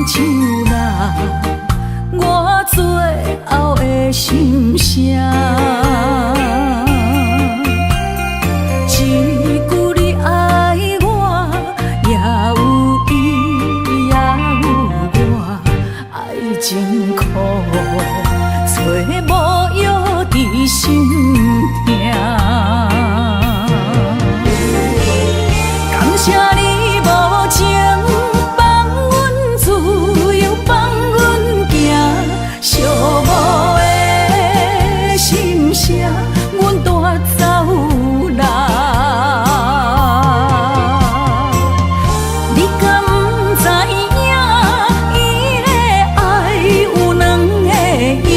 手啦，我最後的心聲。一句你愛我，也有伊，也有我，愛情苦，揣無藥治心疼。感謝你無情，放阮自由，放阮行，寂寞的心聲，阮帶走啦。你敢知影？伊的愛有兩个影，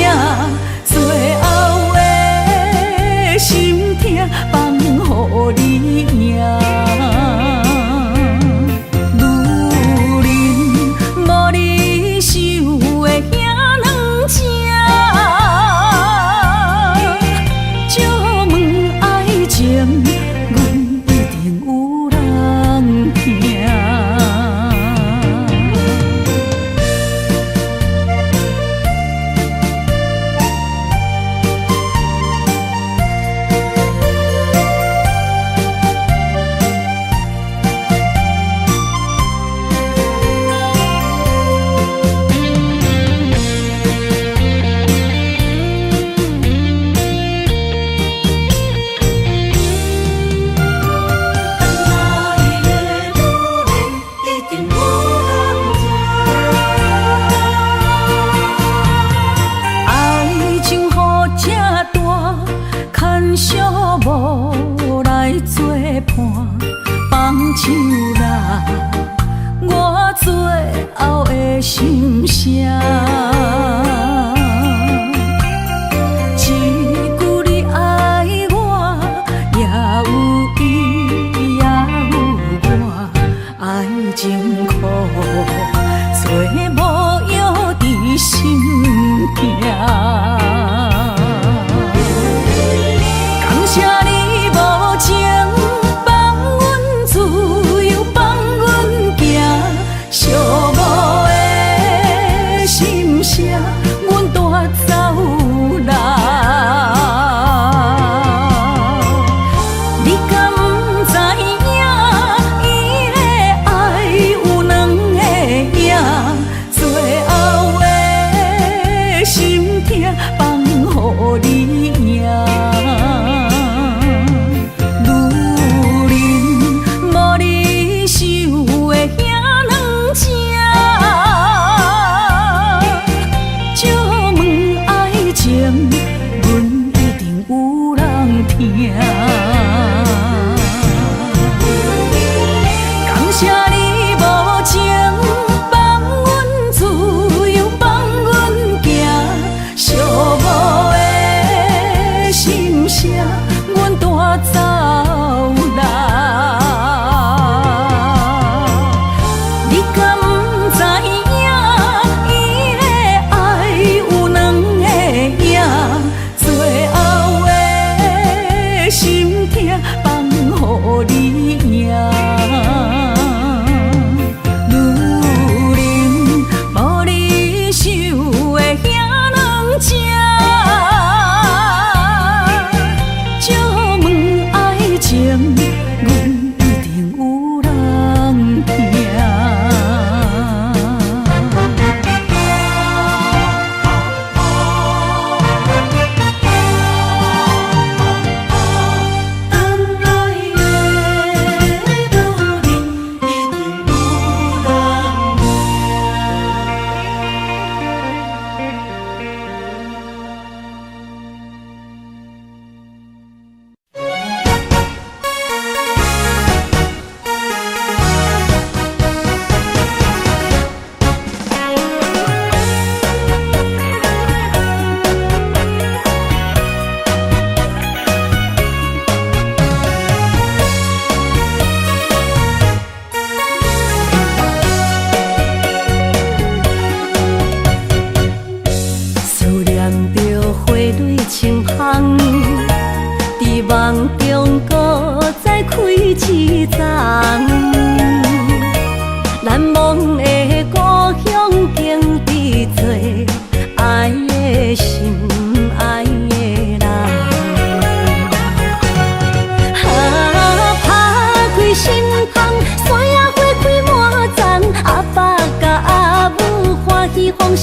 最後的心疼放予你贏。女人無你想的遐軟情，借問愛情，阮一定有人疼。等來的女人一定有人疼。愛情予這大，牽寂寞來作伴，放手啦，我最後的心聲。一句你愛我，也有伊，也有我，愛情苦，揣無藥治心疼。感謝你無情，放阮自由，放阮行，寂寞的心聲，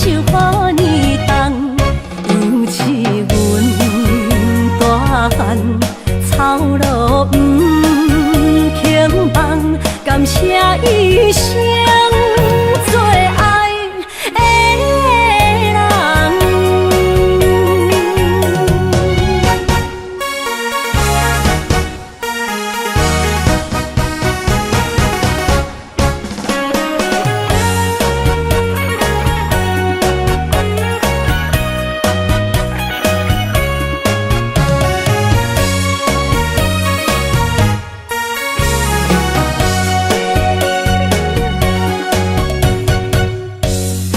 受予呢重，楊試阮大漢，操勞毋肯放，感謝一生最愛的人。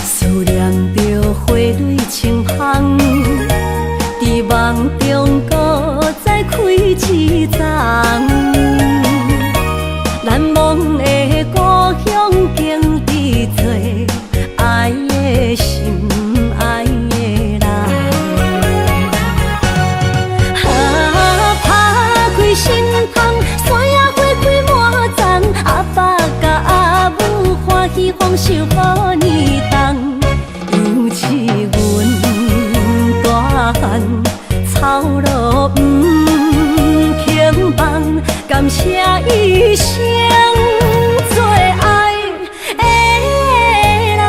思念著花蕊青芳，佇夢中閣再開一叢。難忘的故鄉景致多，愛的心，愛的人。啊，拍開心窗，山野花開滿叢，阿爸佮阿母歡喜豐收予呢冬。楊試阮大漢，操勞毋肯放，感謝一生最愛的人。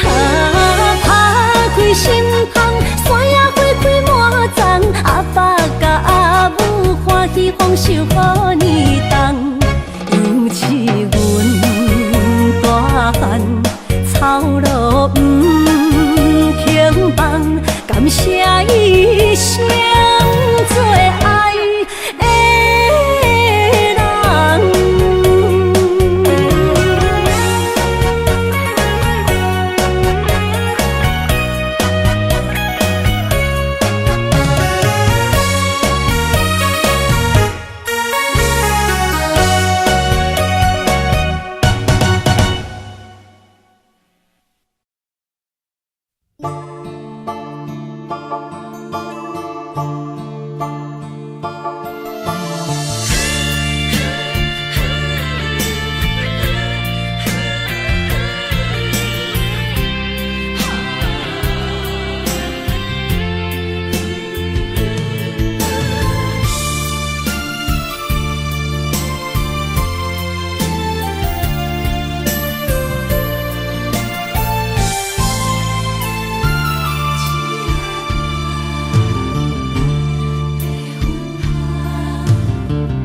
啊，拍開心窗，山野花開滿叢，阿爸佮阿母歡喜豐收予呢冬。楊試阮大漢，操勞毋肯放，感謝一生最愛的人。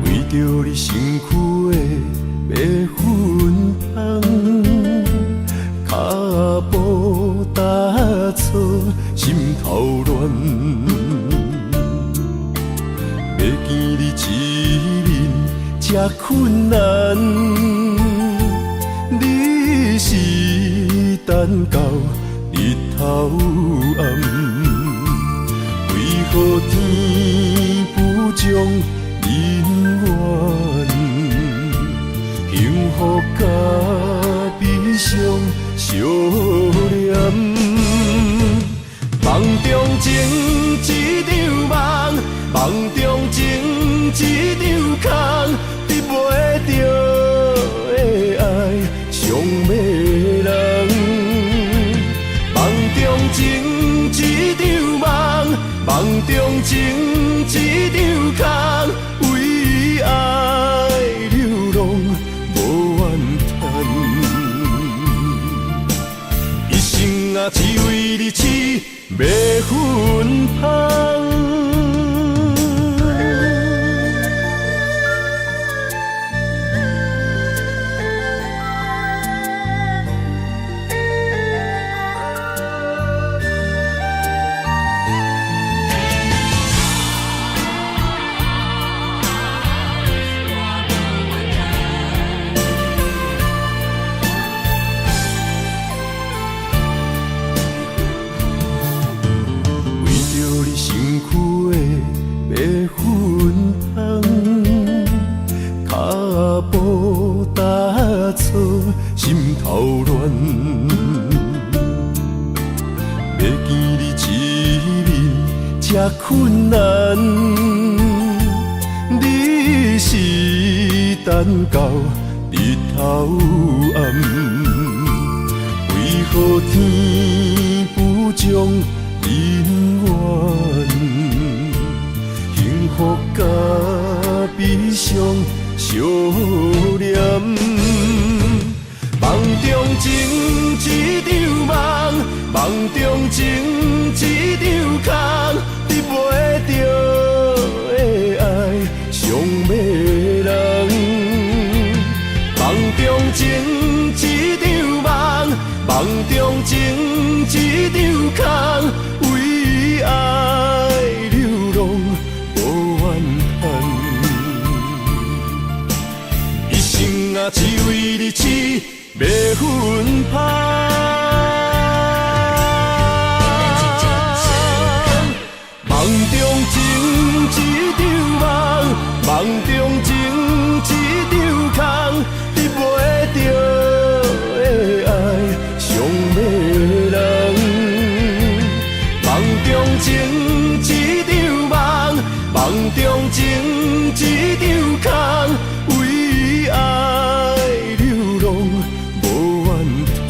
為著你身軀的白粉香，跤步踏錯，心頭亂。欲見你一面這困難，你是等到日頭暗，為何天不將姻緣？幸福佮悲傷相連。夢中情一場夢，夢中情一場空，得袂著的愛傷迷人。夢中情一場夢，夢中情一場空。头乱。欲见你一面这困难，你是等到日头暗，为何天不将姻缘？幸福佮悲伤相连。梦中情一场梦，梦中情一场空，得袂著的爱伤迷人。梦中情一场梦，梦中情一场空，为爱流浪无怨叹。一生啊，只為你痴迷芬芳。夢中情一場夢，夢中情一場空，得袂著的愛傷迷人。夢中情一場夢，夢中情一場空，為愛流浪無怨嘆。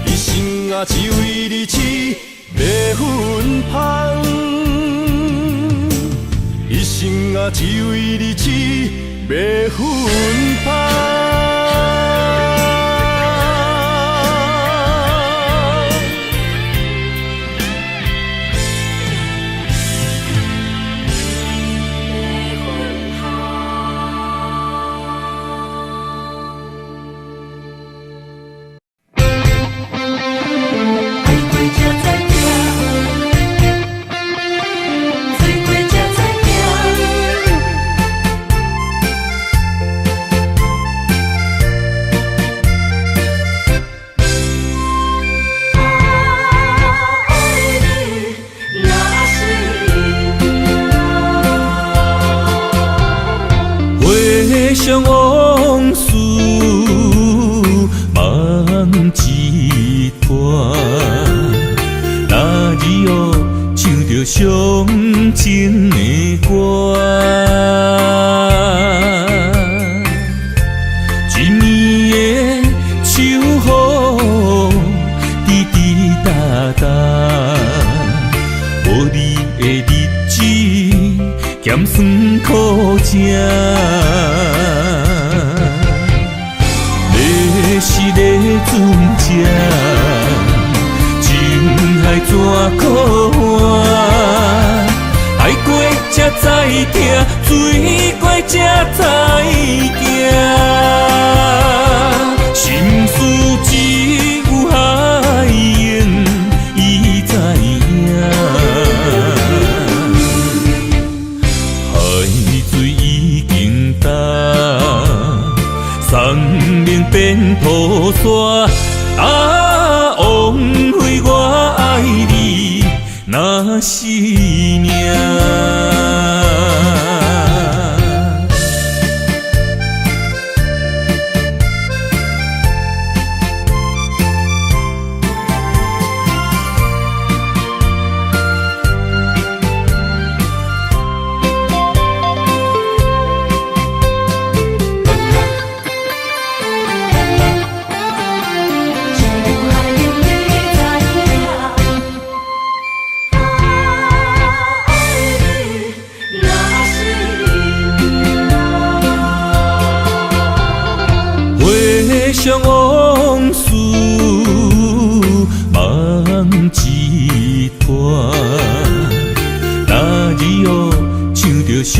一生啊，只為你痴迷芬芳。一生啊，只為你痴迷芬芳。愛過才知疼，醉過才知疼。啊，愛你若是命。回想往事，夢一段。那日哦，唱著傷情的歌，一暝的秋雨，滴滴答答，無你的日子，鹹酸苦食。你是咧船只，情海怎可换？愛過才知疼，醉過才知行。心事只有海湧伊知影。海水已經乾，山盟變土沙。啊，枉費我愛你，若是命。只有海湧你知影。啊，愛你若是命。回想往事，夢一段。那日哦，唱著傷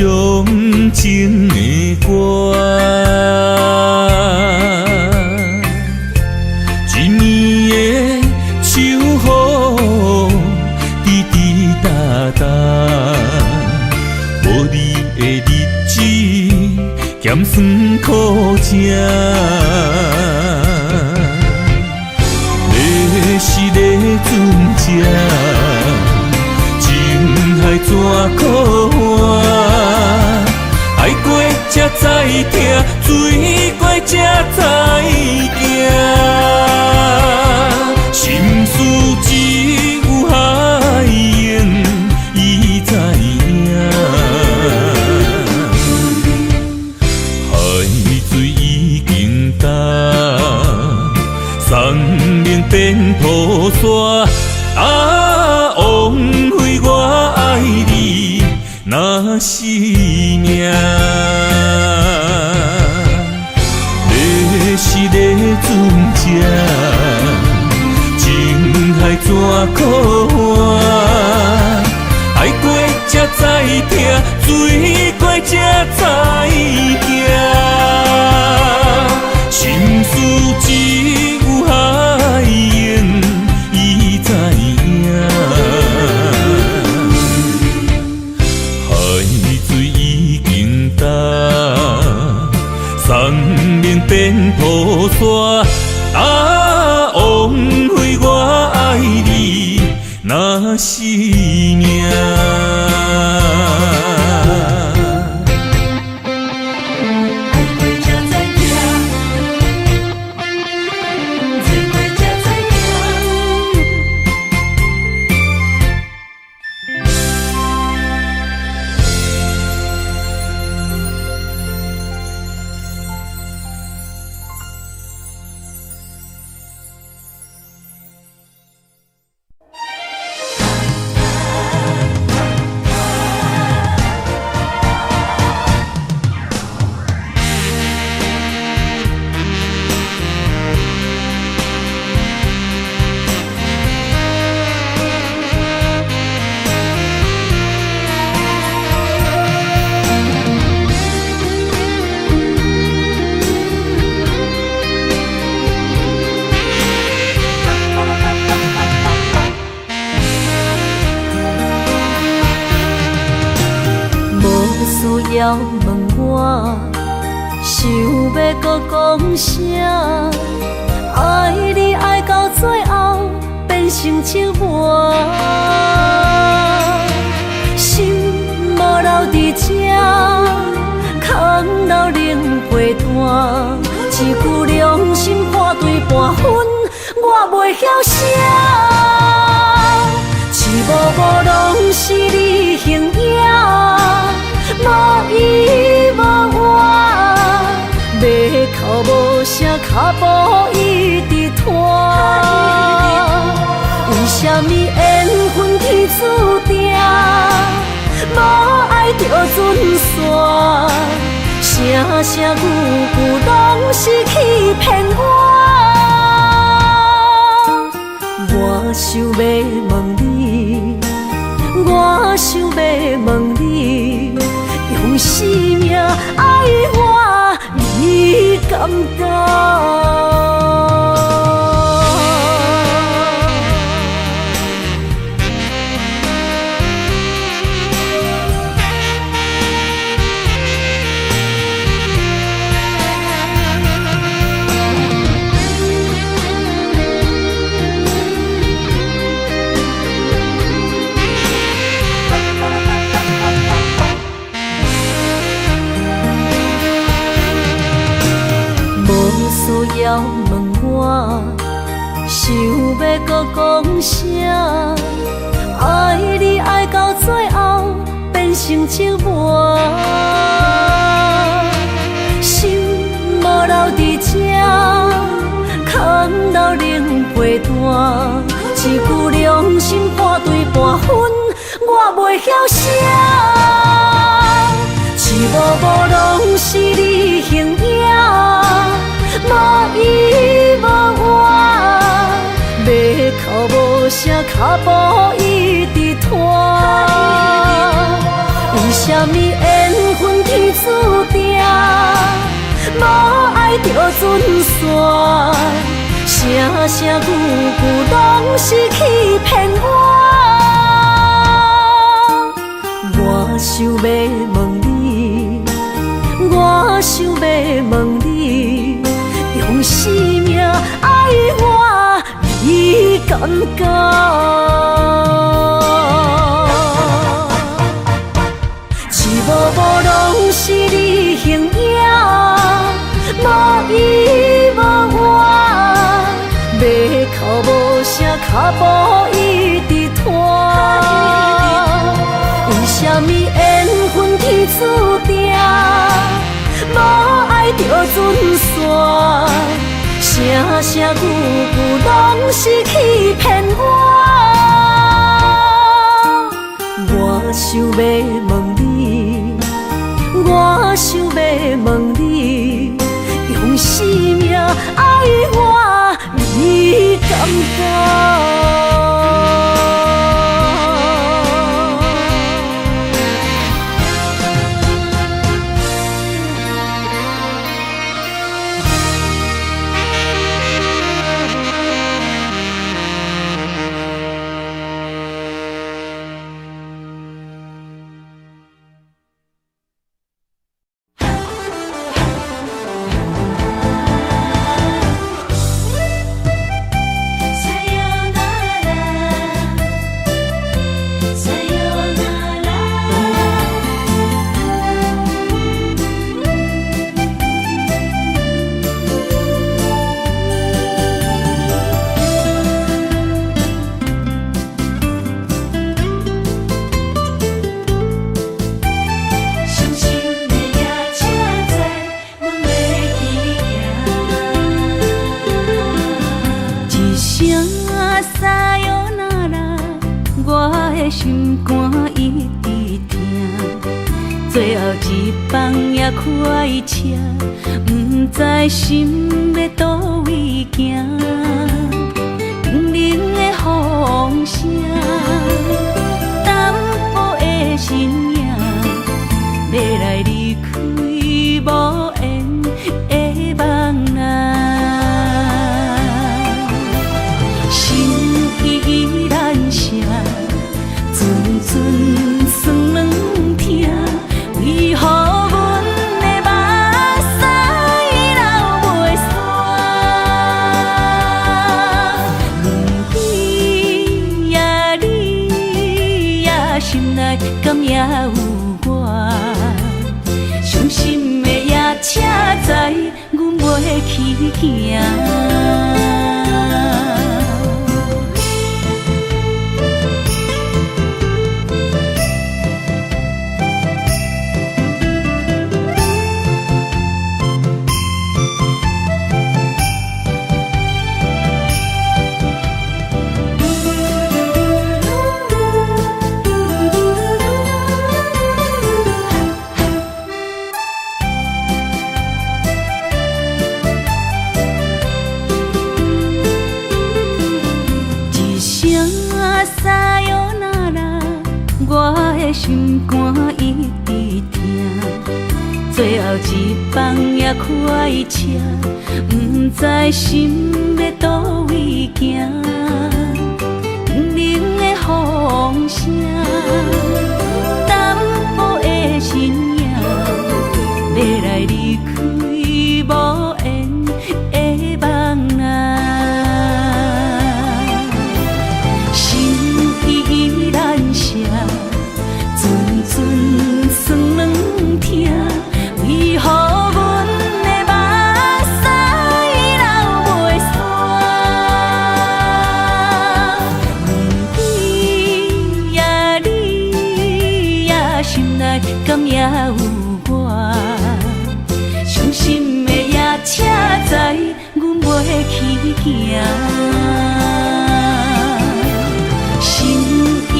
情的歌，一暝的秋雨，滴滴答答，無你的日子，鹹酸苦食。你是咧船只，情海怎可换？愛過才知疼，水過才知行。心事只有海湧伊知影。海水已經乾，山嶺變土沙。啊，枉費我愛你，若是命。你是咧船只，情海怎可换？愛過才知疼，水過才知行。心事只有海湧伊知影。海水已經乾，山嶺變土沙。啊，枉費我愛你，若是命。愛過才知疼，水過才知行。無需要問我，想欲閣講啥？愛你愛到最後變成折磨，心無留佇這，空留冷被單，一句良心破對半分，我袂曉寫。一幕幕攏是你形影，無依無倚，欲哭無聲，跤步一直拖。為啥物緣分天注定，無愛就準散，聲聲句句攏是欺騙我。我想欲問你，我想欲問你，用生命愛我，你敢敢？無需要問我，想欲閣講啥？愛你愛到最後變成折磨，心無留佇這，空留冷被單，一句良心破對半分，我袂曉寫。一幕幕攏是你形影，無依無倚，欲哭無聲，跤步一直拖。為啥物緣分天注定，無愛就準散，聲聲句句攏是欺騙我。我想欲問你，我想欲問你，用生命愛我，你敢敢？一幕幕攏是你形影，是欺騙我。我想欲問你，我想欲問你，用生命愛我，你敢敢？心肝一直疼，最後一班也開車，毋知心欲佗位行。冷冷的風聲，淡薄的身影，欲來離開無緣的夢啊。心意難捨。陣陣酸軟疼，為何阮的目屎流袂煞？問你呀你呀，心內敢猶有我？傷心的夜車知阮袂去行。心肝一直疼，最後一班也開車，毋知心欲佗位行。冷冷的風聲，淡薄的身影，欲來離開無緣的夢啊。心意難捨。陣陣酸軟疼，為何阮的目屎流袂煞？問你呀你呀，心內敢猶有我？傷心的夜車知阮袂去行。心意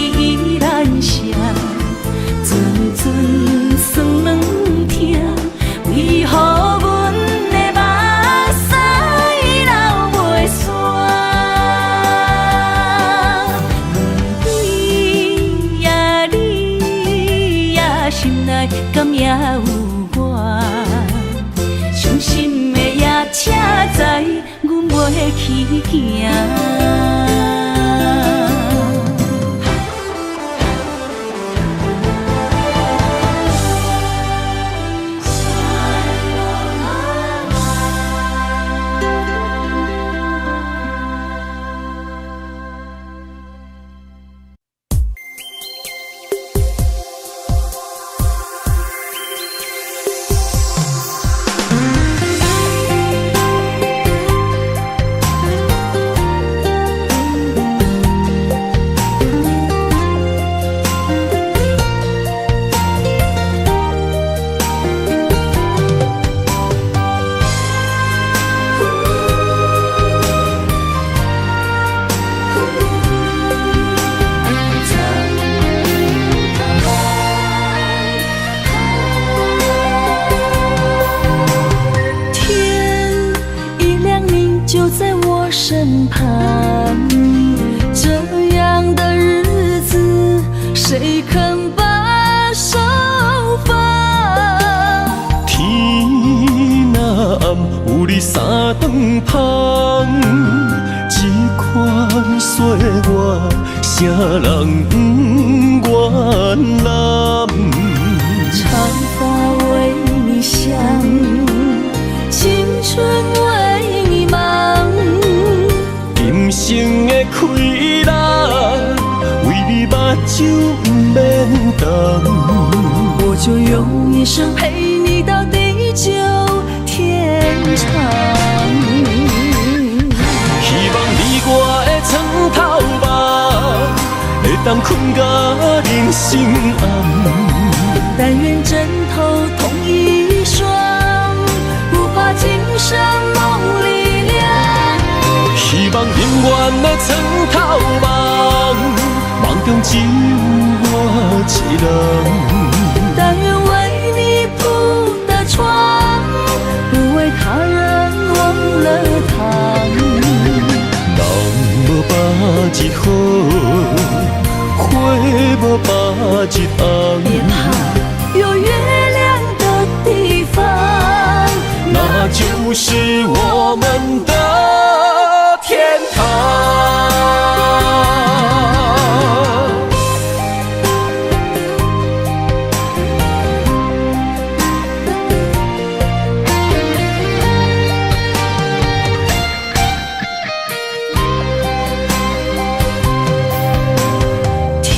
難捨。陣陣酸軟疼，為何阮的目屎流袂煞？問你呀你呀，心內敢猶有我？傷心的夜車知阮袂去行。頓芳，這款歲月，啥人毋原諒？長髮為你想，青春為你忙。今生的氣力，為你目睭毋免動。我就用一生陪你到地久天長。希望你我的床頭夢，會當睏甲人生暗。但願枕頭同一雙，不怕今生夢裡涼。希望永遠的床頭夢，夢中只有我一人。但願為你鋪的床，不為他人忘了躺。人無百日好，花無百日紅。別怕，有月亮的地方，那就是我們的天堂。天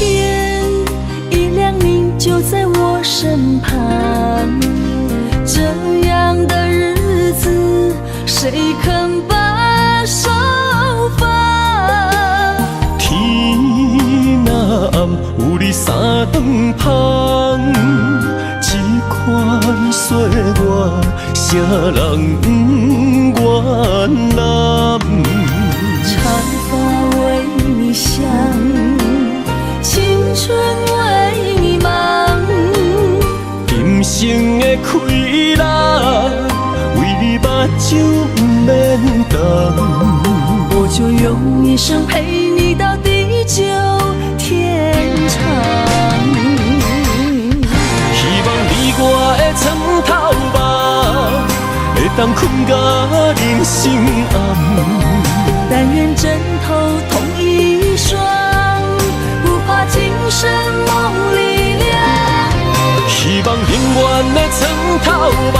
一亮，你就在我身旁。這樣的日子，誰肯把手放？天若暗，有你三頓芳，這款歲月，啥人毋原諒？長髮為你想，青春為你忙。今生的氣力，為你目睭毋免動。我就用一生陪你到地久天長。希望你我的床頭夢，會當睏甲人生暗。但願枕頭同一雙，不怕今生夢裡涼。希望永遠的床頭夢，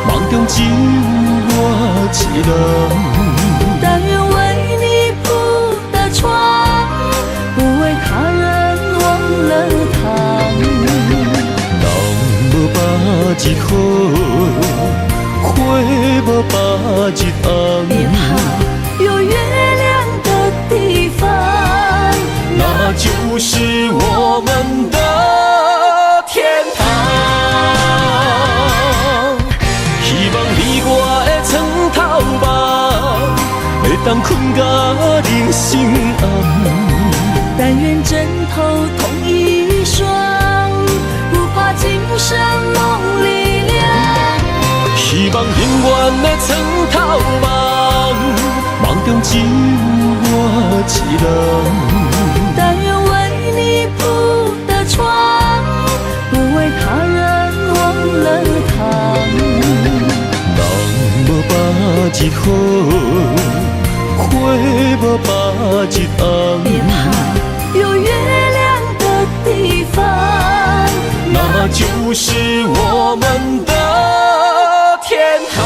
夢中只有我一人。但願為你鋪的床，不為他人忘了躺。人無百日好，花無百日紅。別怕，有月亮的地方，那就是我們的天堂。希望你我的床頭夢，會當睏甲人生暗。但願枕頭同一雙，不怕今生夢裡涼。希望永遠的床頭夢，夢中只有我一人。但願為你鋪的床，不為他人忘了躺。人無百日好，花無百日紅。別怕，有月亮的地方，那就是我們的天堂。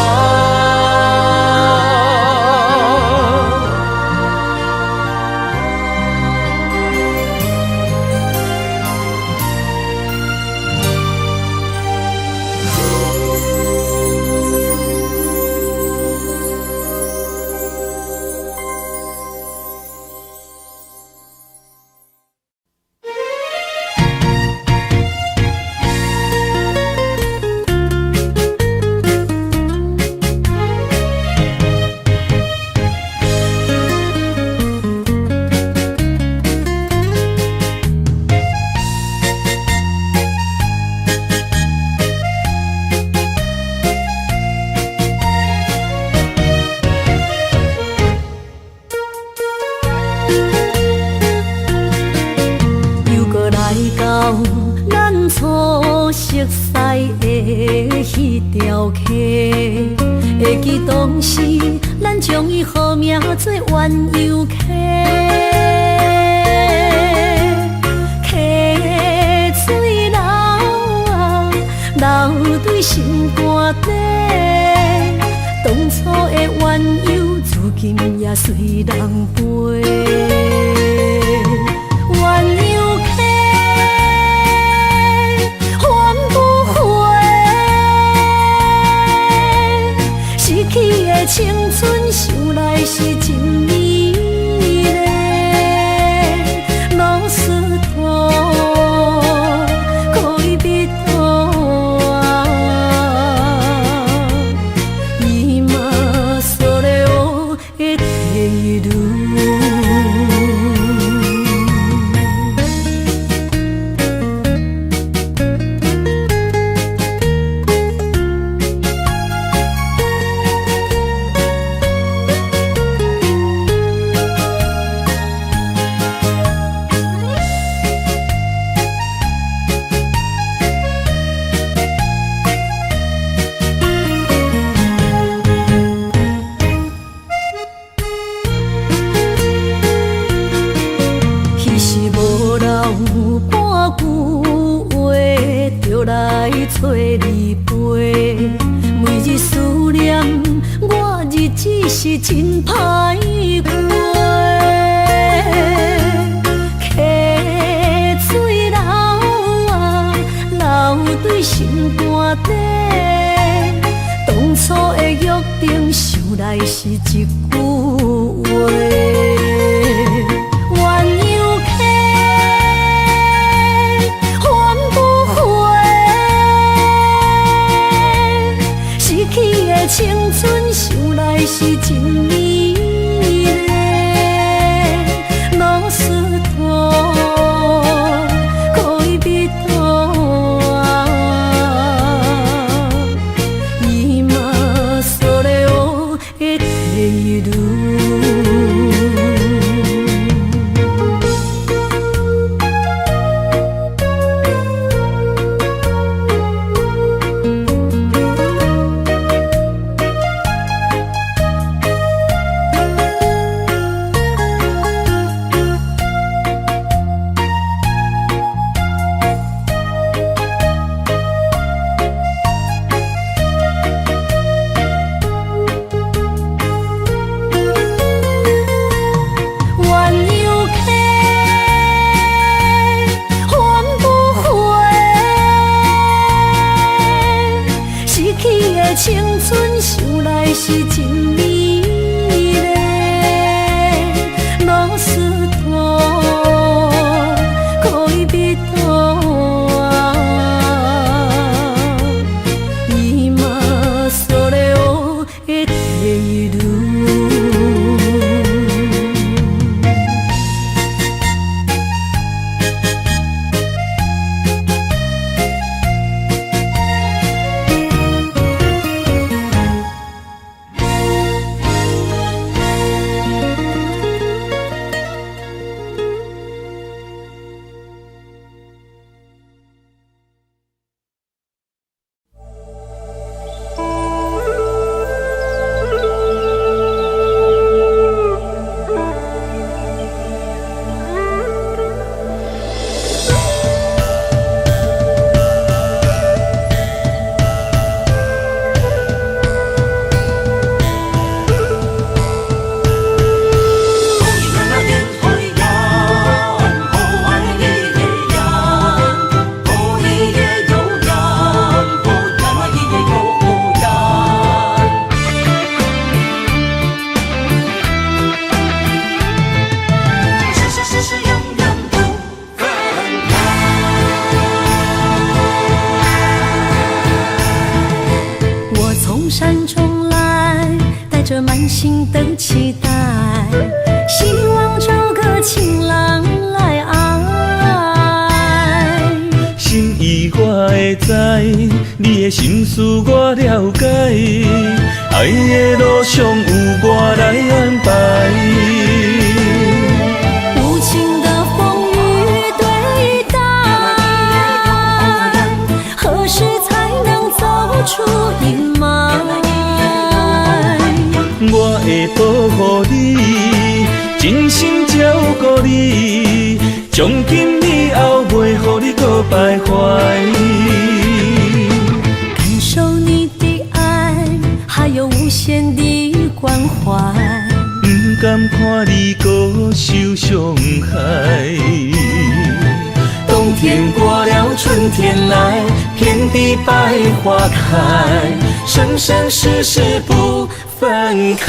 的彼條溪，會記當時咱將伊號名做鴛鴦溪。溪水流啊，流對心肝底，當初的鴛鴦，如今也隨人飛。鴛鴦溪，還不回，失去的青春，想來是真美麗。老斯托戀人啊，今それを得ている。彼時無留半句話，就來找你飛。每日思念，我日子是真歹過。溪水流啊，流對心肝底，當初的約定，想來是一句話。鴛鴦溪，還不回，失去的青春，想來是真美麗。老斯托戀人啊，今それを得ている。鴛鴦溪，還不回，失去的青春，想來是真美麗。老斯托戀人啊，今それを得ている。我從山中來，帶著滿心的期待，希望找個情郎來愛。心意我會知，你的心思我了解，愛的路上有我來安排。無情的風雨對待，何時才會保護你，真心照顧你，從今以後袂予你閣徘徊。感受你的愛，還有無限的關懷。毋甘看你閣受傷害。冬天過了，春天來，遍地百花開，生生世世不分開。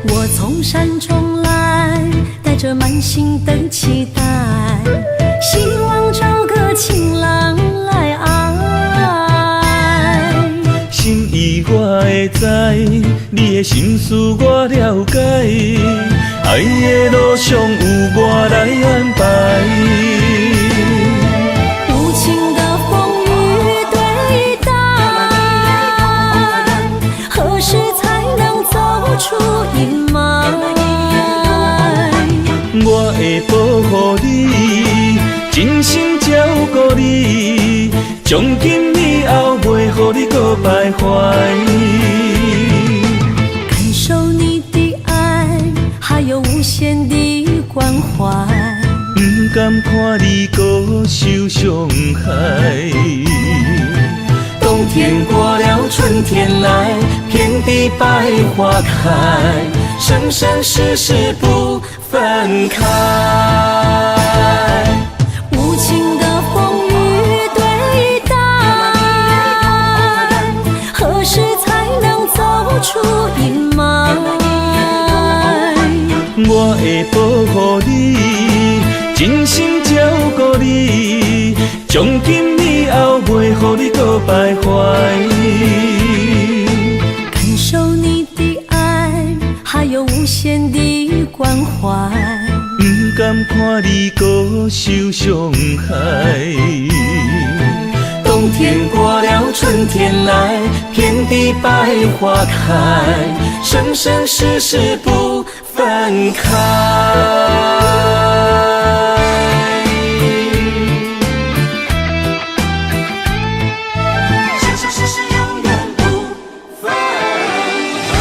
我從山中來，帶著滿心的期待，希望找個情郎來愛。心意我會知，你的心思我了解，愛的路上有我來安排。無情的風雨對待，何時才能走出陰霾？我會保護你，真心照顧你，從今以後袂予你閣徘徊。感受你的愛，還有無限的關懷。毋甘看你閣受傷害。冬天過了，春天來，遍地百花開，生生世世不分開。無情的風雨對待，何時才能走出陰霾？我會保護你，真心照顧你，從今以後袂予你閣徘徊。感受你的愛，還有無限的關懷。毋甘看你閣受傷害。冬天過了，春天來，遍地百花開，生生世世不分開。生生世世永遠不分開。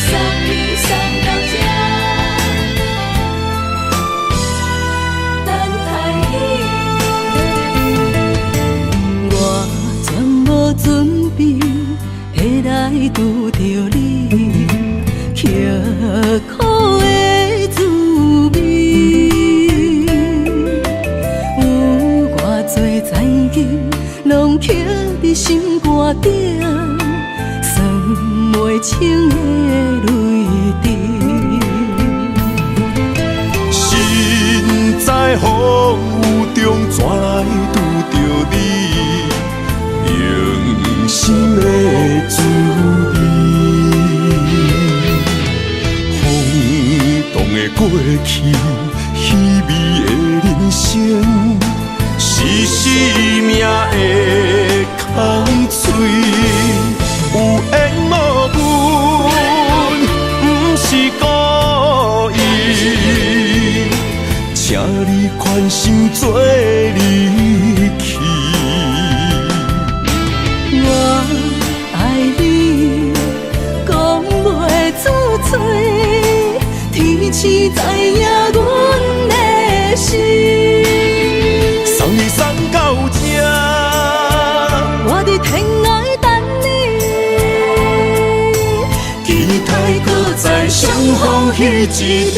送你送到這，等待你。我全無準備會來拄著你，刻苦的滋味，有偌濟残忍，攏刻佇心肝頂，算袂清的淚滴。身在風雨中，怎來拄著你？用心的滋味，風動的過去，稀微的人生，是生命的空喙。有緣無分，毋是故意。請你寬心做離去。我愛你，講袂出嘴，天時知影阮的心。送你送到這，我佇天涯等你。期待閣再相逢彼一日。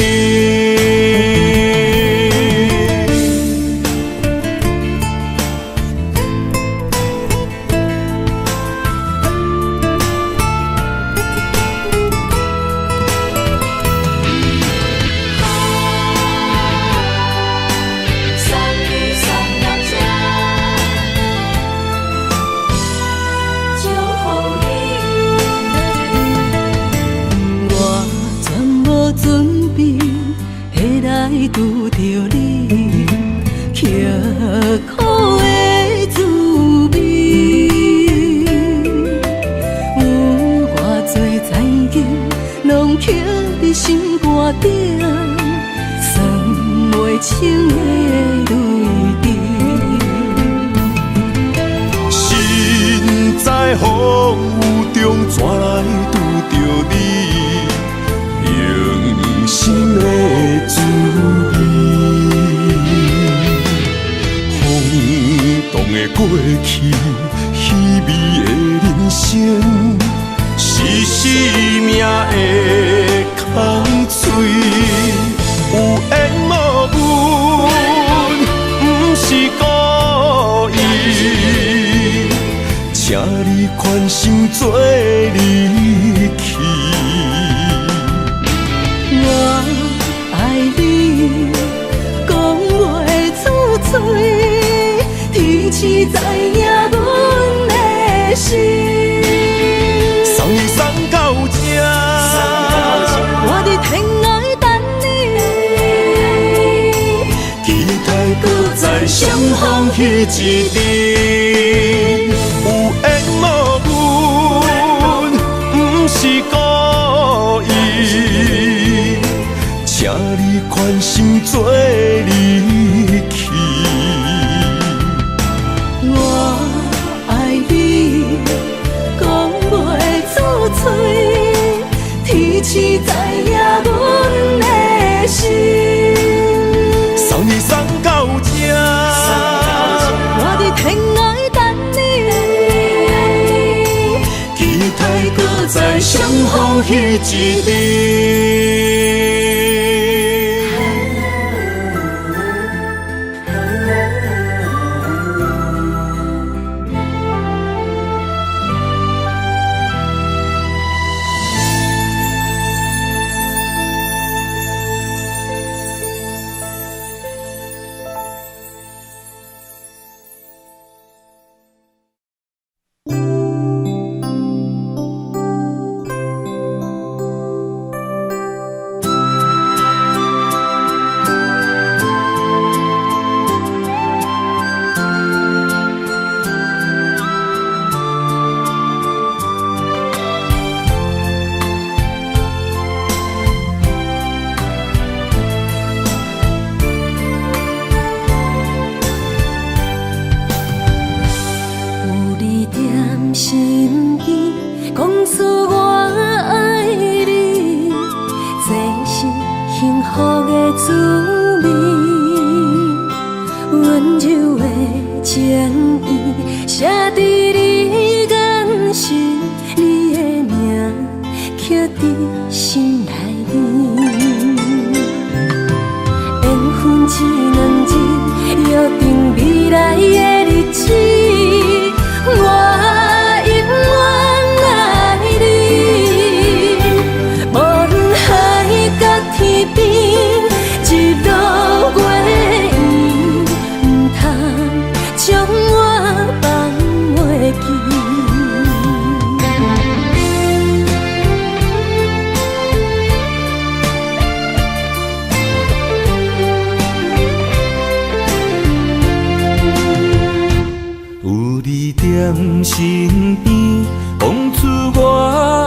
拄著你，刻苦的滋味。有偌濟殘金，攏刻佇心肝頂，算袂清的淚滴。身在風雨中，怎來拄著你？用心的滋味。風動的過去，稀微的人生，是生命的空喙。有緣無分，毋是故意。請你寬心做離去。我愛你，講袂出嘴，天時知影阮的心。送你送到這，我佇天涯等你。期待閣再相逢彼一日。有緣無分，毋是故意。請你寬心做離去。我愛你，講袂出嘴，天時知影阮的心。送你送到這，我佇天涯等你。期待閣再相逢彼一日。有你踮身邊，講出我愛你，這是幸福的滋味。溫柔的情意，寫佇你眼神，你的名刻佇心內面。緣分這兩字，約定未來的日子。我永遠愛你，無論海角天邊，日落月圓，毋通將我放袂記。有你踮身邊，講出我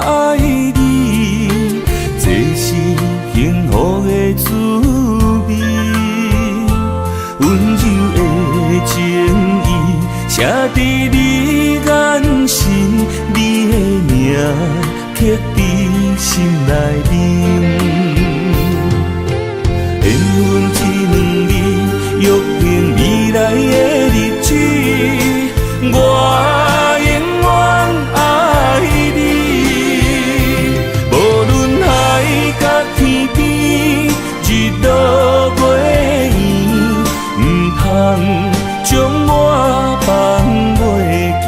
愛你，這是幸福的滋味。溫柔的情意，寫佇你眼神，你的名刻佇心內面。緣分這兩字，約定未來的日子，我永遠愛你。無論海角天邊，日落月圓，毋通將我放袂記。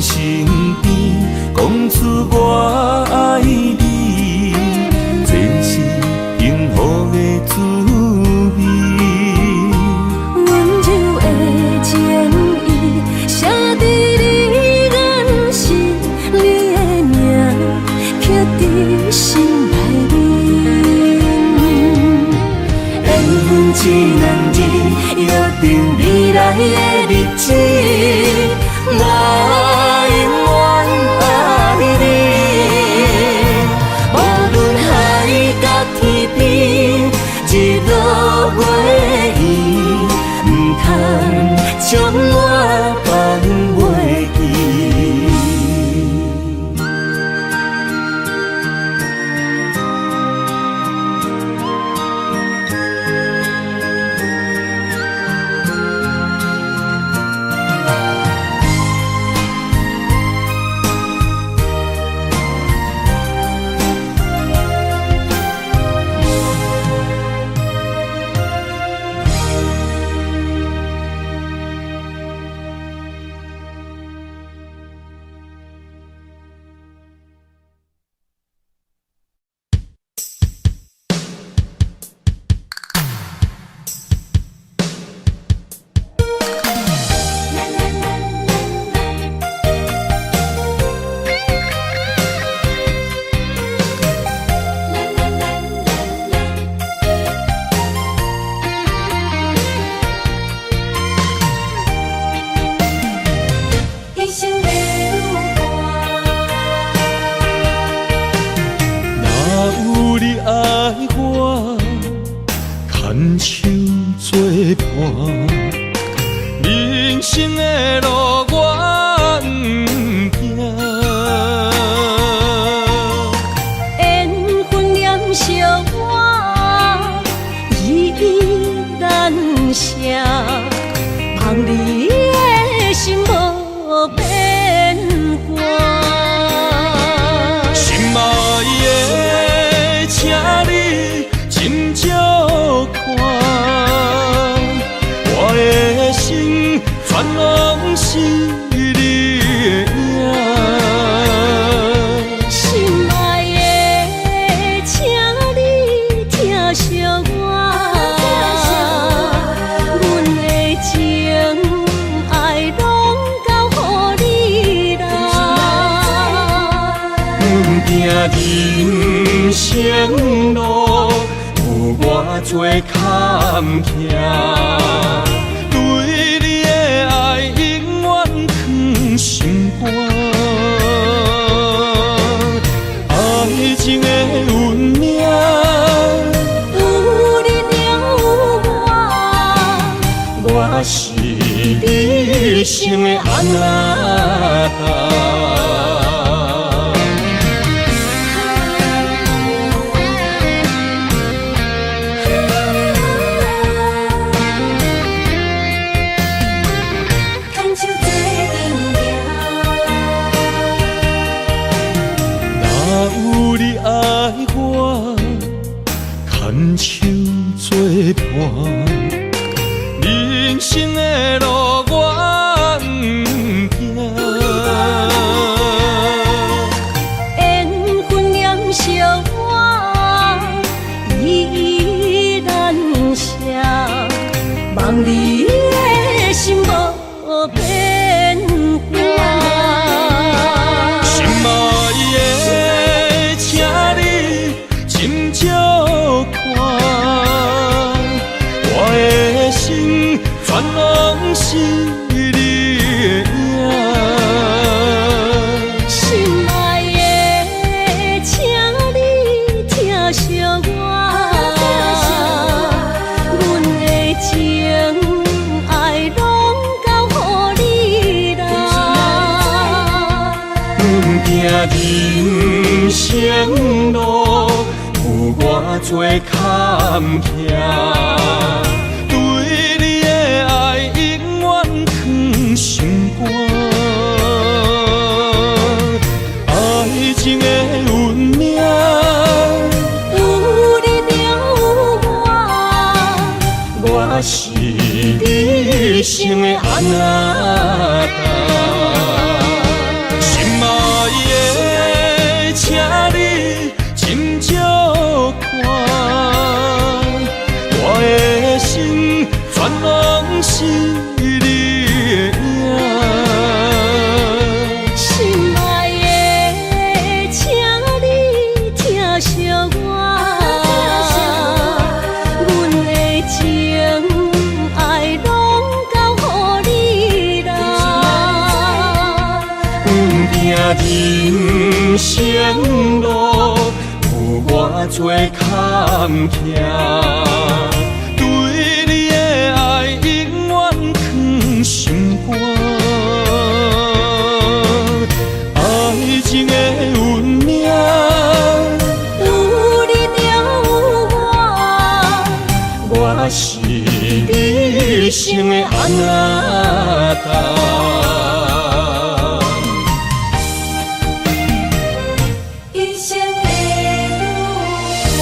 身邊，講出我愛你，這是幸福的滋味。溫柔的情意，寫佇你眼神，你的名刻佇心內面。緣分這兩字，約定未來的日子，我永遠愛你。無論海角天邊，日落月圓，毋通將我放袂記。一生的旅伴。若有你愛我，牽手做伴，人生的路我毋驚。緣分念惜我，依依難捨，望你的心無變卦。心愛的，請你斟酌看，我的心全攏是你的影。心愛的，請你疼惜我，阮的情愛攏交予你啦。毋驚人生路有偌濟坎坷，對你的愛永遠藏心肝。愛情的運命，有你就有我，我是你一生的阿那達。牽手做陣行。若有你愛我，牽手做伴，人生的路我毋驚。緣分念惜我，依依難捨，望你的心無變卦。心愛的，請你斟酌看，我的心全攏是你的影。心愛的，請你疼惜我，阮的情愛攏交予你啦。毋驚人生路有偌濟坎坷，對你的愛永遠藏心肝。愛情的運命，有你就有我，我是你一生的阿那達。人生路有偌济坎坷，對你的愛永遠囥心肝。愛情的運命，有你就有我，我是你一生的阿那達。一生的女伴。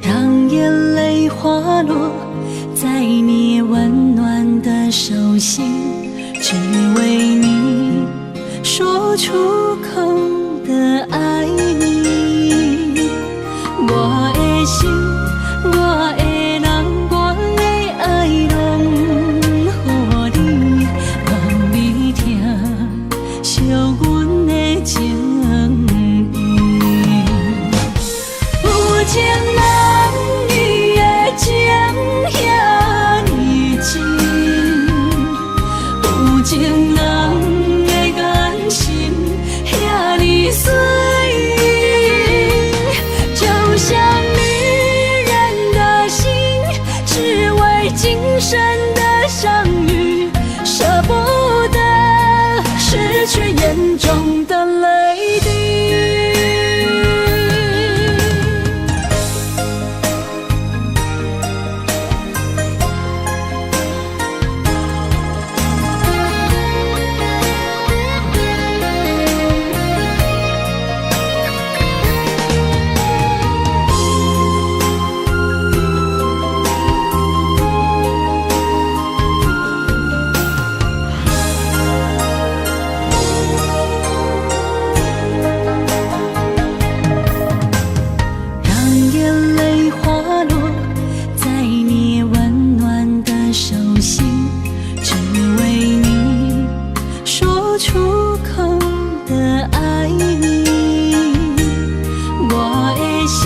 讓眼淚滑落在你溫暖的手心，只為你說出口的愛你。我的心，我的人，我的愛攏予你，願你疼惜阮的情意。有情人伊的情遐呢真，有情人的眼神遐呢媠，就像女人的心，只為今生的相遇，捨不得失去眼中的淚滴。讓眼淚滑落在你溫暖的手心，只為你說出口的愛你。我的心，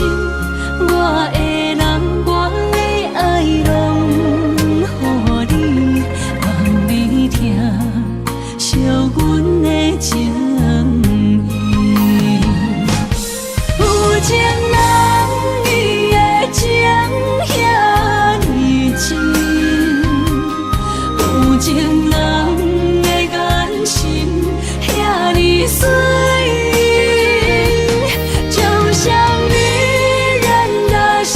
我的人，我的愛攏予你，願你疼惜阮的情意。有情人伊的情遐呢真，有情人的眼神遐呢媠，就像女人的心，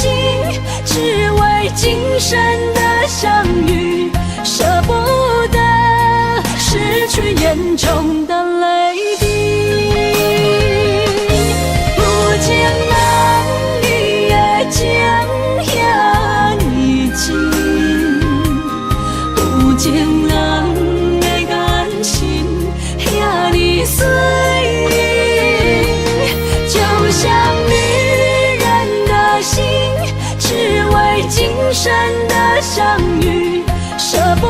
只為今生的相遇，捨不得失去眼中的淚滴。有情人伊的情遐呢真，有情人的眼神遐呢媠，就像女人的心，只為今生的相遇，捨不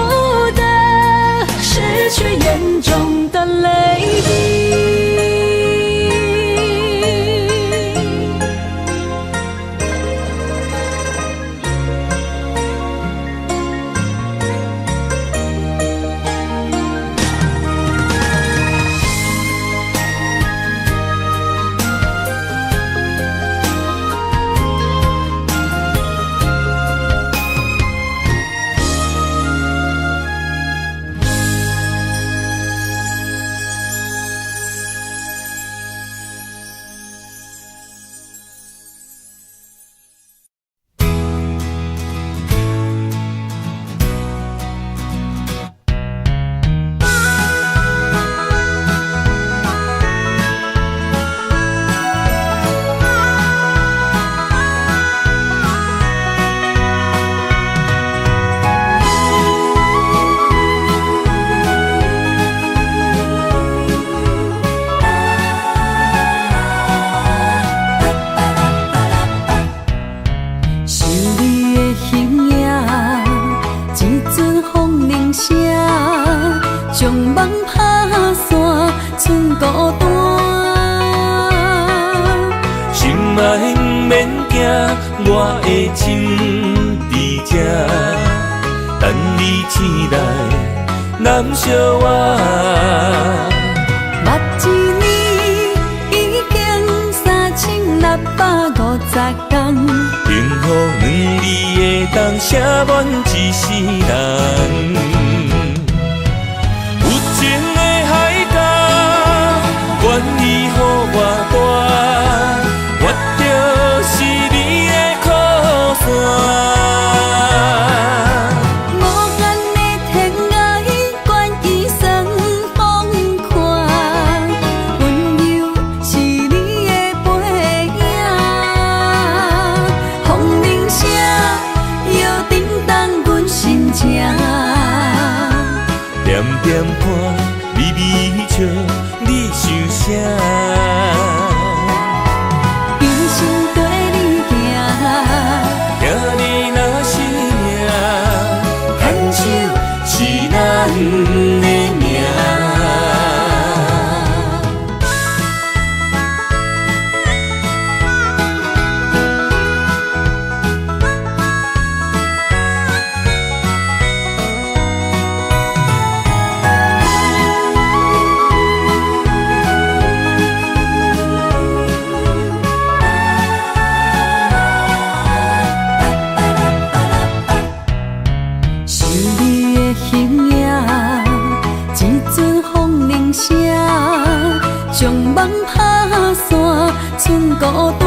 得失去眼中的淚滴。夢拍散，剩孤單。心愛毋免驚，我的心佇這，等你醒來，攬惜我。目一年已經3650天，幸福兩字會當寫滿一世人。有情的海角，願意予我大，我就是你的靠山。無限的天涯，願意算風寒，溫柔是你的背影，風鈴聲又震動阮心情。点点看，微微笑，你想啥？一生綴你行，听你若是命，牵手是咱的命。想你的形影，一阵風鈴聲，將夢拍散，剩孤單。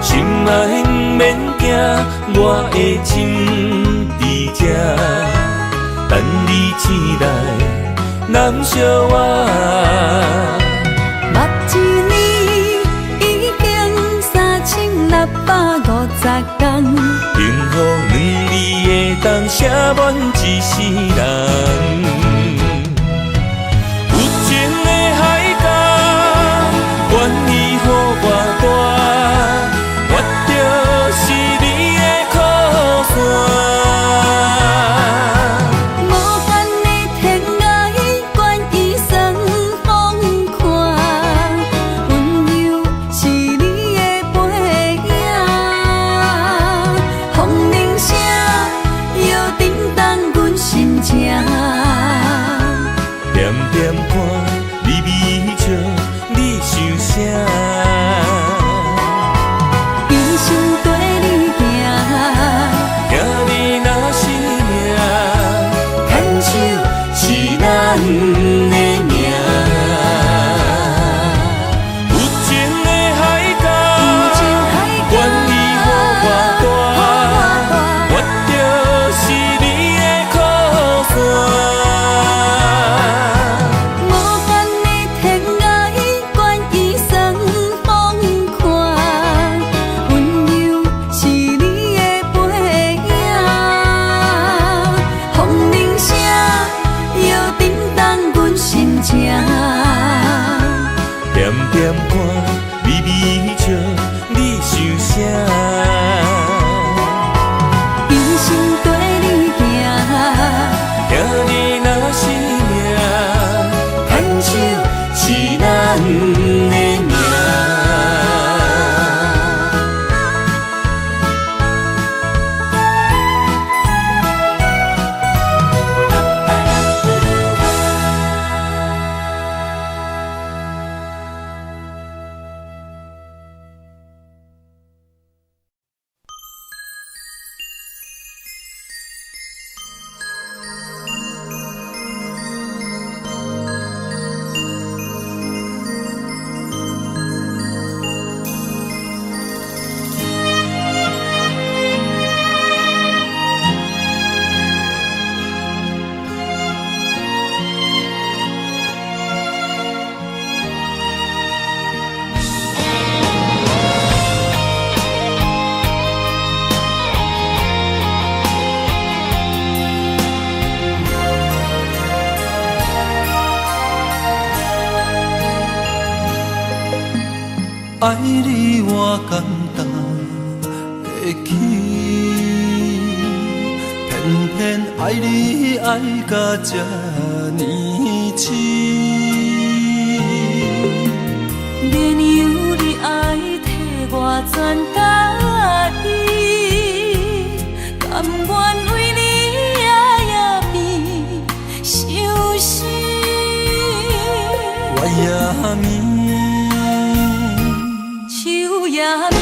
心愛毋免驚，我的心佇這，等你醒來，攬惜我。目一年已經3650天，幸福兩字會當寫滿一世人。有情的海角，願意予我大，我就是你的靠山。無限的天涯，願意算風寒，溫柔是你的背影，風鈴聲又震動阮心情。點點看，微微笑，你想啥？一生綴你行，聽你若是命，牽手是咱的命。有情的海角，願意予我大，我就是你的靠山。無限的天涯，願意算風寒，溫柔是你的背影，風鈴聲又震動阮心情。點點看，微微笑，你想啥？一生綴你行，聽你若是命，牽手是咱的命。愛你我敢擔得起，騙偏愛你愛甲這呢癡。免由你愛替我全家己，甘願為你夜夜變相思。月也暝，秋也暝，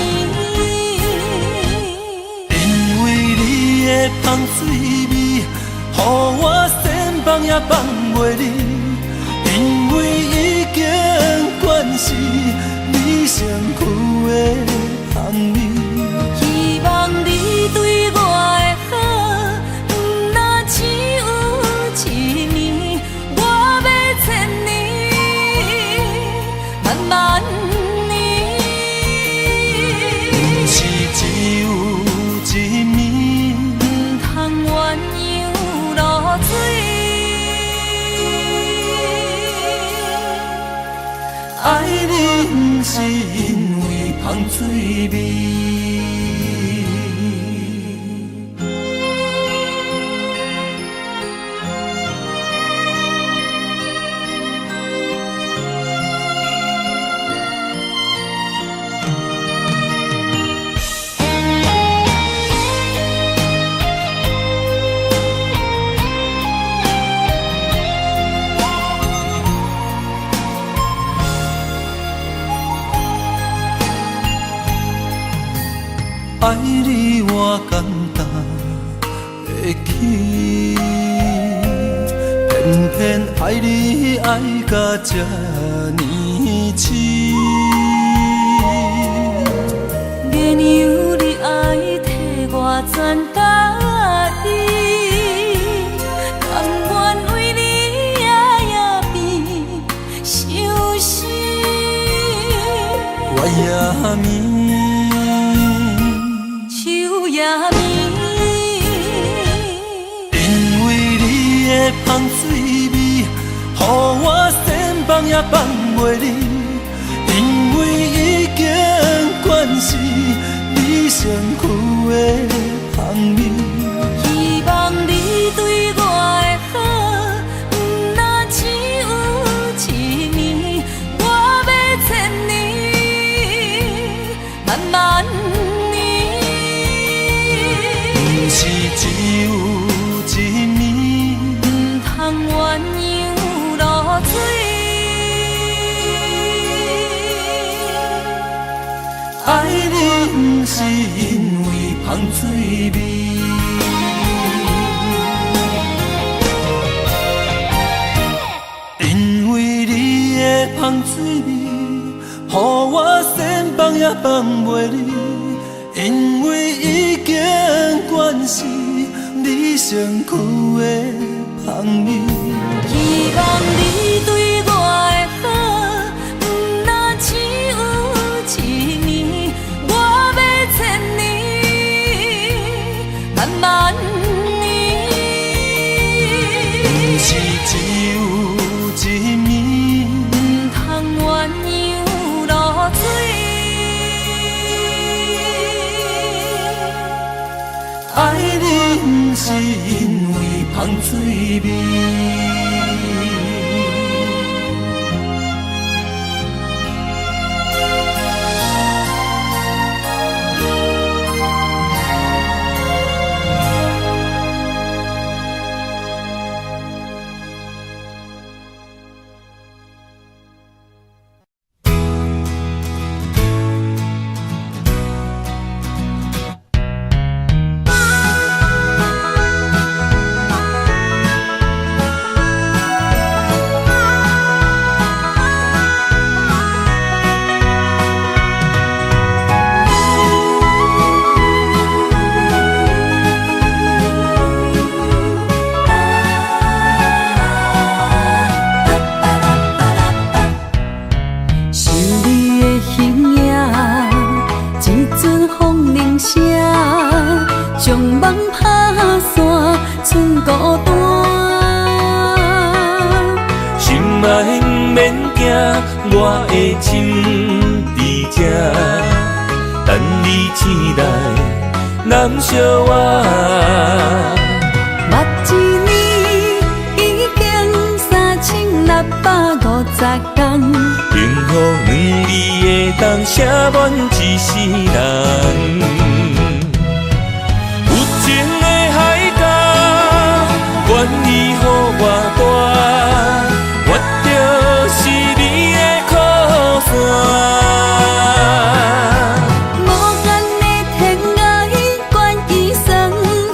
因為你的香水味，予我想放也放袂離。因為已經慣是你身軀的香味，希望你對我的好，毋若只有一暝，我欲千年，萬萬年。毋是只有一暝，毋通鴛鴦落水。愛你毋是因為香水味。愛你我簡單會起，偏偏愛你愛甲這呢癡。免由你愛替我全家己，甘願為你夜夜變相思。月也暝，秋也暝，因為你的香水味，予我想放也放袂離。因為已經慣是你身軀的香味，希望你對我的好，毋若只有一暝，我欲千年，萬萬年。毋是只有一暝，毋通鴛鴦落水。愛你毋是因為香水味。因為你的香水味，予我想放也放袂離。因為已經慣是你身軀的香味，希望你對我的好，毋若只有一暝，我欲千年，萬萬年。毋是只有一暝，毋通鴛鴦落水。愛你毋是因為香水味。想你的形影，一阵风铃声，将梦拍散，剩孤单。心爱毋免惊，我的心伫这，等你醒来揽惜我。會當寫滿一世人。有情的海角，願意予我帶，我就是你的靠山。無限的天涯，願意算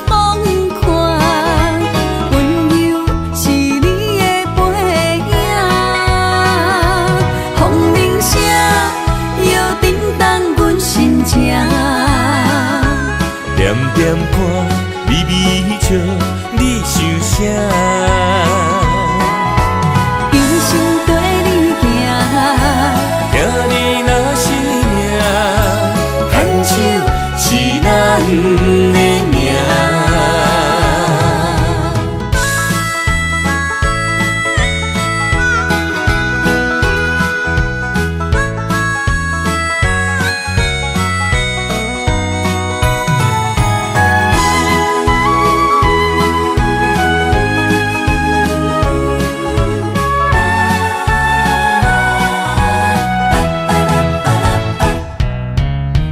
風寒，溫柔是你的背影，風鈴聲搖震動阮心情。点点看，微微笑，你想啥？一生綴你行，听你若是命，牵手是咱的命。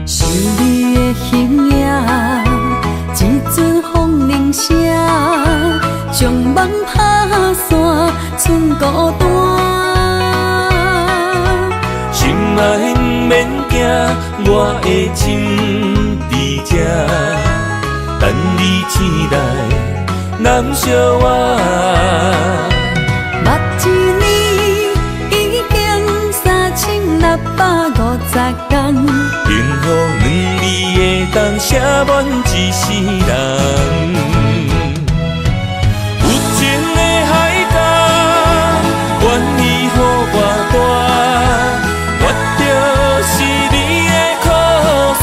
想你的形影，一阵風鈴聲，將夢拍散，剩孤單。心愛毋免驚，我的情佇這，等你醒來，攬惜我。目一年已經3650天，幸福兩字會當寫滿一世人。有情的海角，願意予我帶，我就是你的靠山。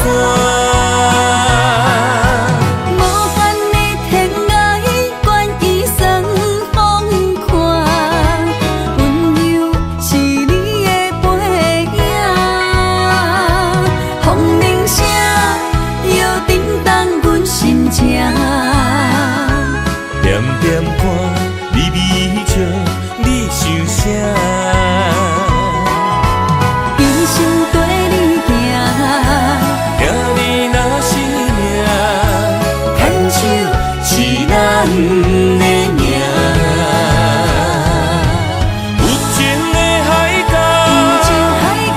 無限的天涯，願意算風寒，溫柔是你的背影，風鈴聲搖震動阮心情。點點看，微微笑，你想啥？一生綴你行，聽你若是命，牽手是咱的命。有情的海角，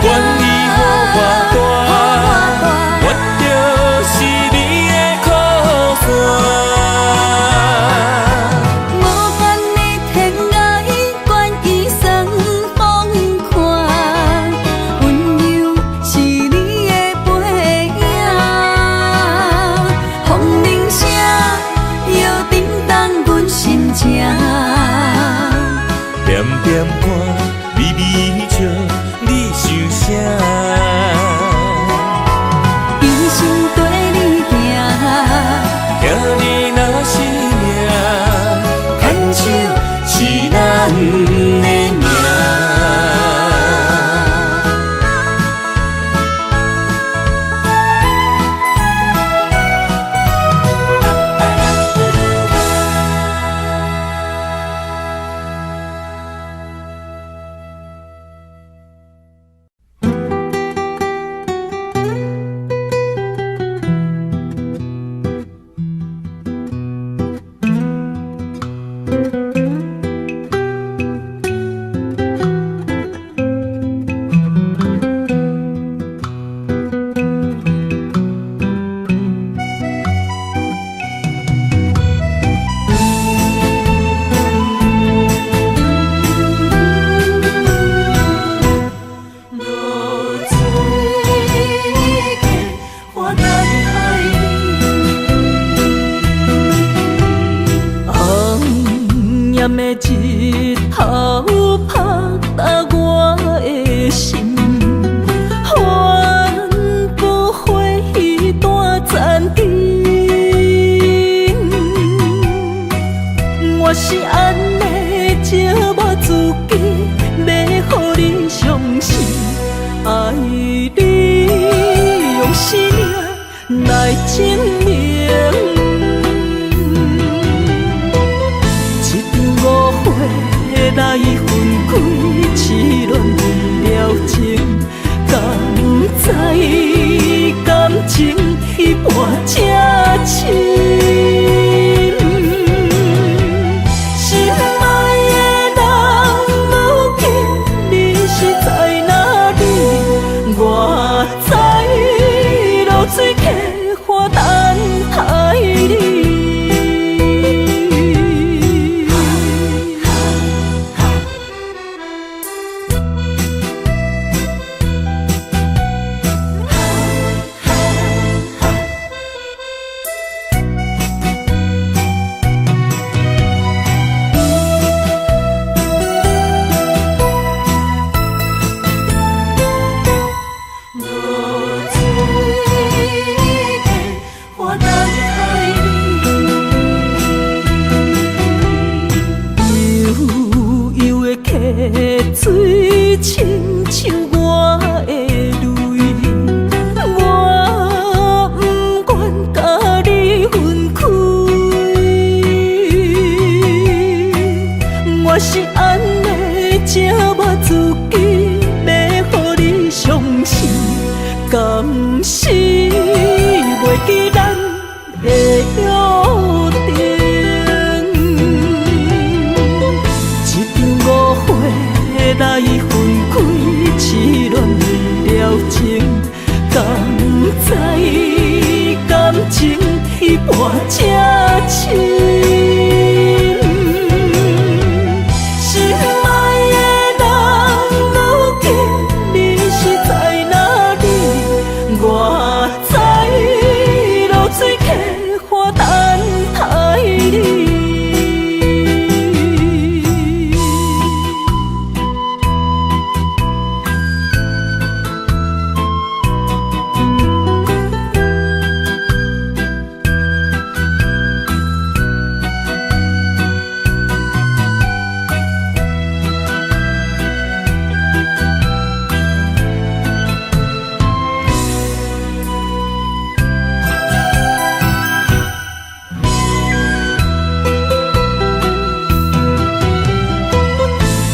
願意予我帶，我就是你的靠山。無限的天涯，願意算風寒，溫柔是你的背影，風鈴聲搖震動阮心情。點點看，微微笑，你想啥？一生綴你行，聽你若是命，牽手是咱的命。落水过，我等海。红炎的日头拍打我的心，恨不回彼段残情。我是按呢折磨自己，欲予你相信，愛你用生命來證明。一場誤會來分開，痴戀為了情，甘是按呢折磨自己，欲予你伤心，敢是袂记咱的约定？一场误会来分开，痴恋了情，敢知感情彼半这深？心爱的人，如今你是在哪里？我知落水溪岸等待你。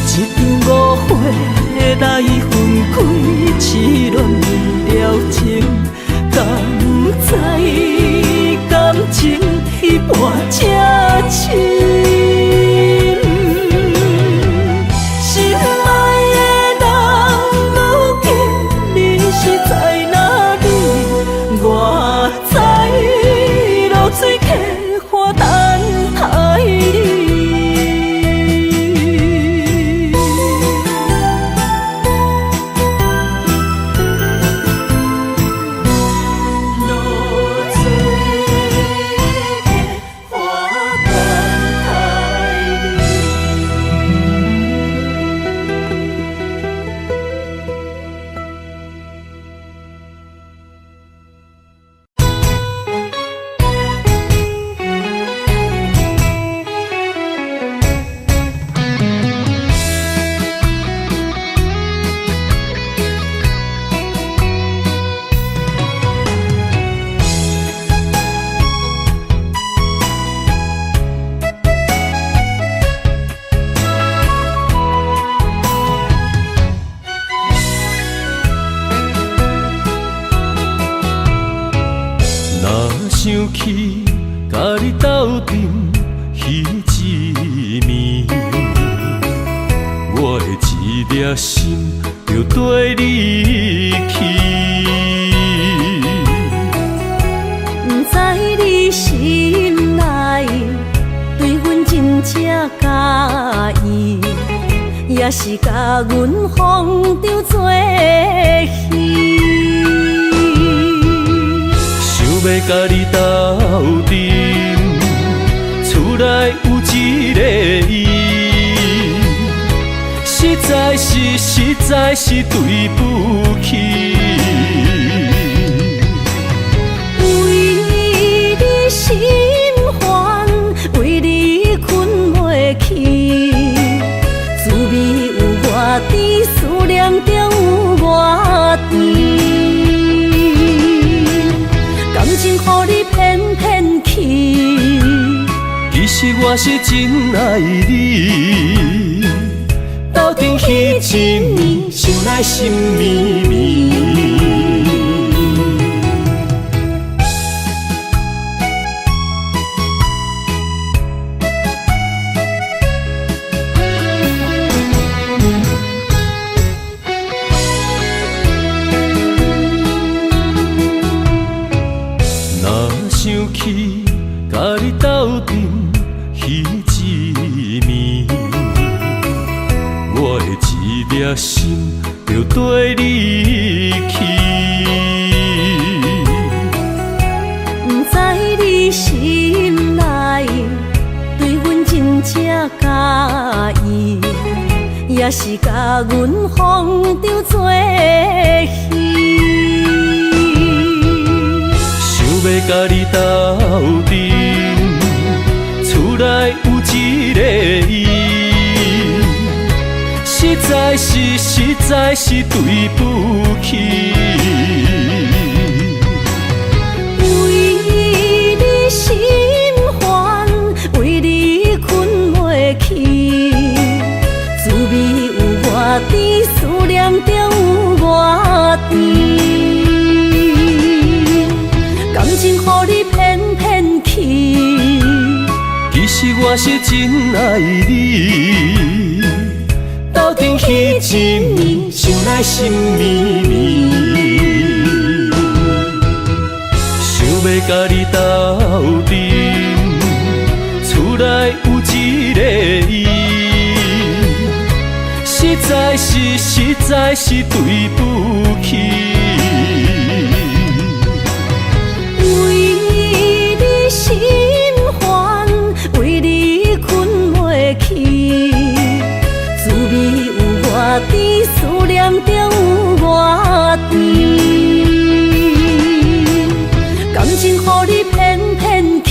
一场误会来分开，痴恋了情，敢知感情彼半这深？心爱的人，如今你是在哪里？我知落水溪岸等待你。落水溪岸等待你。若想起佮你斗阵彼一暝，我的一粒心就缀你去。不知你心内对阮真正佮意，抑是共阮风中做戏？想欲佮你斗阵，厝内有一个伊，实在是对不起。为你心烦，为你睏袂去，滋味有偌甜，思念中有偌甜。感情予你骗骗去，其实我是真爱你，斗阵彼一暝，想来心绵绵。若想起佮你斗阵彼一暝，我的一粒心就缀你去。不知你心内对阮真正佮意，抑是共阮风中做戏？想欲佮你斗阵，厝内有一个伊，实在是对不起。为你心烦，为你睏袂去，甜，思念中有偌甜。感情予你騙騙去，其實我是真愛你。鬥陣彼一暝，想來心綿綿，想欲佮你鬥陣，厝內有一个伊，實在是實在是對不起。為你心煩，為你睏袂去，滋味有偌甜，思念中有偌甜。感情予你騙騙去，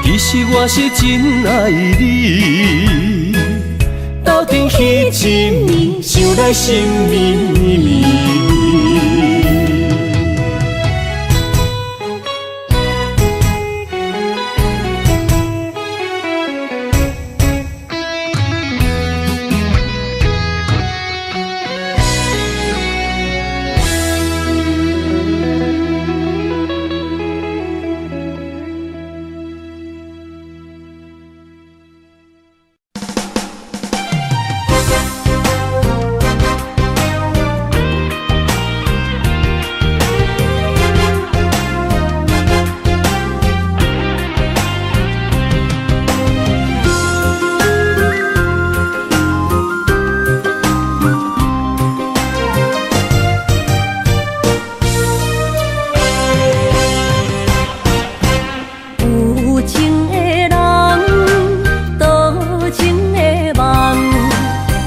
其實我是真愛你。鬥陣彼一暝，想來心綿綿。有情的人，多情的夢，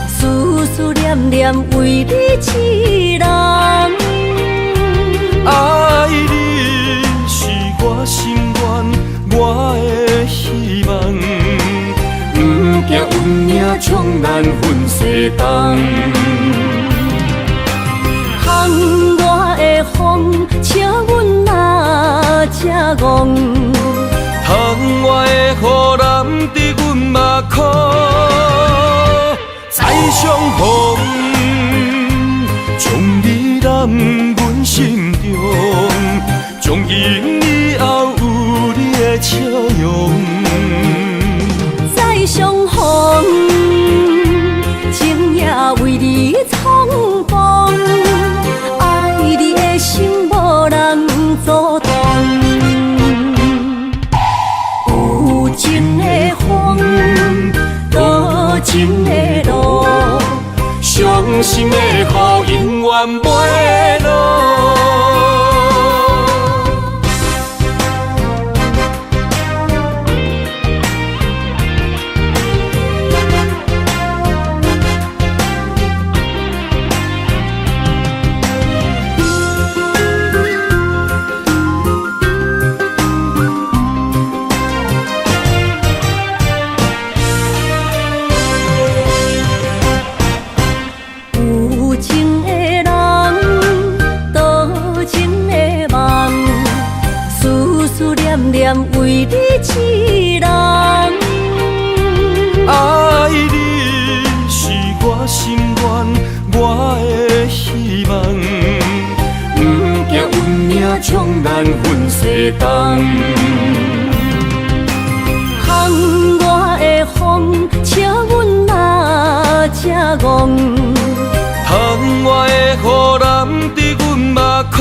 思思念念為你一人。愛你是我心願，我的希望。不驚運命將咱分西東。窗外的風，笑阮若這戇。窗外的雨淋得阮目眶再相逢，將你攬阮心中，從今以後有你的笑容。再相逢，情也為你重逢，愛你的心無人阻擋。有情的風，多情的路，傷心的雨永遠袂落。有情的人，多情的夢，思思念念為你一人。愛你是我心願，我的希望。不驚運命將咱分西東。窗外的風，笑阮若這戇。窗外的雨淋得阮目眶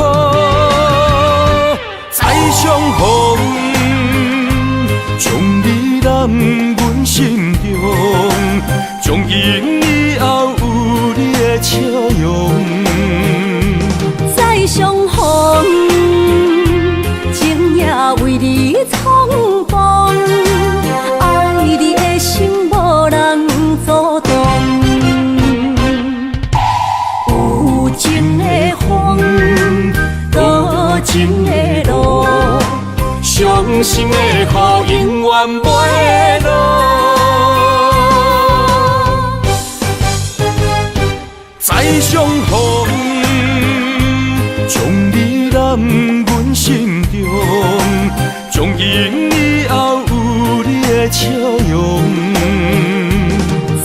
再相逢，將你攬阮心中，從今以後有你的笑容。再相逢，情也為你重逢，愛你的心無人阻擋。有情的風，多情的路，傷心的雨永遠袂落。再相逢，將你攬阮心中，從今以後有你的笑容。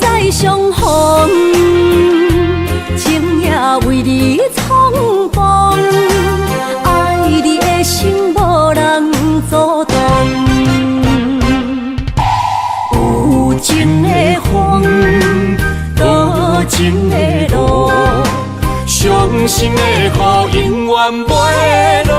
再相相逢，情也為你衝鋒，愛你的心無人阻擋。有情的風，多情的路，傷心的雨永遠袂落。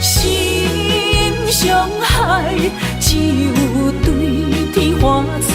心傷害，只有對天發。